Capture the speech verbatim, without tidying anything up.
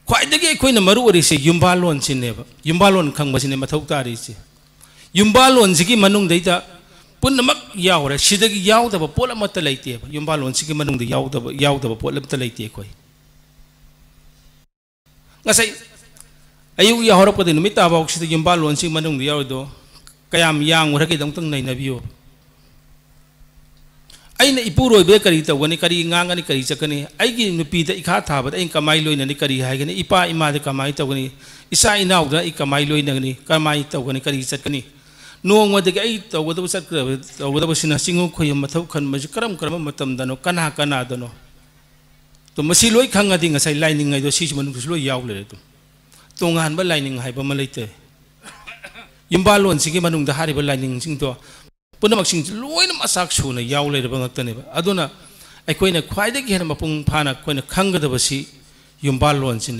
ꯈ꯭ꯋꯥꯏꯗꯒꯤ ꯑꯩꯈꯣꯏꯅ ꯃꯔꯨ ꯑꯣꯏꯔꯤꯁꯦ ꯌꯨꯝꯕꯥꯜꯂꯣꯟꯁꯤꯅꯦꯕ꯫ ꯌꯨꯝꯕꯥꯜꯂꯣꯟ ꯈꯪꯕꯁꯤꯅꯦ ꯃꯊꯧ ꯇꯥꯔꯤꯁꯦ꯫ ꯌꯨꯝꯕꯥꯜꯂꯣꯟꯁꯤꯒꯤ ꯃꯅꯨꯡꯗꯩꯗ ꯄꯨꯝꯅꯃꯛ ꯌꯥꯎꯔꯦ꯫ ꯁꯤꯗꯒꯤ ꯌꯥꯎꯗꯕ ꯄꯣꯠ ꯑꯃꯠꯇ ꯂꯩꯇꯦꯕ꯫ ꯌꯨꯝꯕꯥꯜꯂꯣꯟꯁꯤꯒꯤ ꯃꯅꯨꯡꯗ ꯌꯥꯎꯗꯕ, ꯌꯥꯎꯗꯕ ꯄꯣꯠ ꯑꯃꯠꯇ ꯂꯩꯇꯦ ꯑꯩꯈꯣꯏ꯫ ꯉꯁꯥꯏ ꯑꯌꯨꯛ ꯌꯥꯍꯧꯔꯛꯄꯗ ꯅꯨꯃꯤꯠ ꯇꯥꯐꯥꯎꯁꯤꯗ ꯌꯨꯝꯕꯥꯜꯂꯣꯟꯁꯤ ꯃꯅꯨꯡꯗ ꯌꯥꯎꯔꯤꯗꯣ ꯀꯌꯥꯝ ꯌꯥꯡꯉꯨꯔꯒꯦꯗꯣ ꯑꯃꯨꯛꯇꯪ ꯅꯩꯅꯕꯤꯌꯨ꯫ ꯑꯩꯅ ꯏꯄꯨꯔꯣꯏꯕꯗ ꯀꯔꯤ ꯇꯧꯒꯅꯤ, ꯀꯔꯤ ꯉꯥꯡꯒꯅꯤ, ꯀꯔꯤ ꯆꯠꯀꯅꯤ? ꯑꯩꯒꯤ ꯅꯨꯄꯤꯗ ꯏꯈꯥ ꯊꯥꯕꯗ ꯑꯩꯅ ꯀꯃꯥꯏ ꯂꯣꯏꯅꯅꯤ, ꯀꯔꯤ ꯍꯥꯏꯒꯅꯤ? ꯏꯄꯥ ꯏꯃꯥꯗ ꯀꯃꯥꯏ ꯇꯧꯒꯅꯤ? ꯏꯆꯥ ꯏꯅꯥꯎꯗ ꯑꯩ ꯀꯃꯥꯏ ꯂꯣꯏꯅꯒꯅꯤ, ꯀꯃꯥꯏ ꯇꯧꯒꯅꯤ, ꯀꯔꯤ ꯆꯠꯀꯅꯤ? ꯅꯣꯡꯃꯗꯒꯤ ꯑꯩ ꯇꯧꯒꯗꯕ, ꯆꯠꯀꯗꯕ, ꯇꯧꯒꯗꯕꯁꯤꯅ ꯆꯤꯡꯉꯨ ꯈꯣꯏꯌꯨ ꯃꯊꯧ ꯈꯟꯕꯁꯤ ꯀꯔꯝ ꯀꯔꯝꯕ ꯃꯇꯝꯗꯅꯣ, ꯀꯅꯥ ꯀꯅꯥꯗꯅꯣ? ꯑꯗꯣ ꯃꯁꯤ ꯂꯣꯏ ꯈꯪꯉꯗꯤ ꯉꯁꯥꯏ ꯂꯥꯏꯅꯤꯡ ꯍꯥꯏꯗꯣ ꯁꯤꯁꯨ ꯃꯅꯨꯡꯗꯁꯨ ꯂꯣꯏ ꯌꯥꯎ ꯂꯩꯔꯦ꯫ ꯑꯗꯨꯝ ꯇꯣꯉꯥꯟꯕ ꯂꯥꯏꯅꯤꯡ ꯍꯥꯏꯕ ꯑꯃ ꯂꯩꯇꯦ꯫ ꯌꯨꯝꯕꯥꯜꯂꯣꯟꯁꯤꯒꯤ ꯃꯅꯨꯡꯗ ꯍꯥꯏꯔꯤꯕ ꯂꯥꯏꯅꯤꯡꯁꯤꯡꯗꯣ ꯄꯨꯝꯅꯃꯛꯁꯤꯡꯁꯤ ꯂꯣꯏꯅ ꯃꯆꯥꯛ ꯁꯨꯅ ꯌꯥꯎ ꯂꯩꯔꯕ ꯉꯥꯛꯇꯅꯦꯕ꯫ ꯑꯗꯨꯅ ꯑꯩꯈꯣꯏꯅ ꯈ꯭ꯋꯥꯏꯗꯒꯤ ꯍꯦꯟꯅ ꯃꯄꯨꯡ ꯐꯥꯅ ꯑꯩꯈꯣꯏꯅ ꯈꯪꯒꯗꯕꯁꯤ ꯌꯨꯝꯕꯥꯜꯂꯣꯟꯁꯤꯅꯤ꯫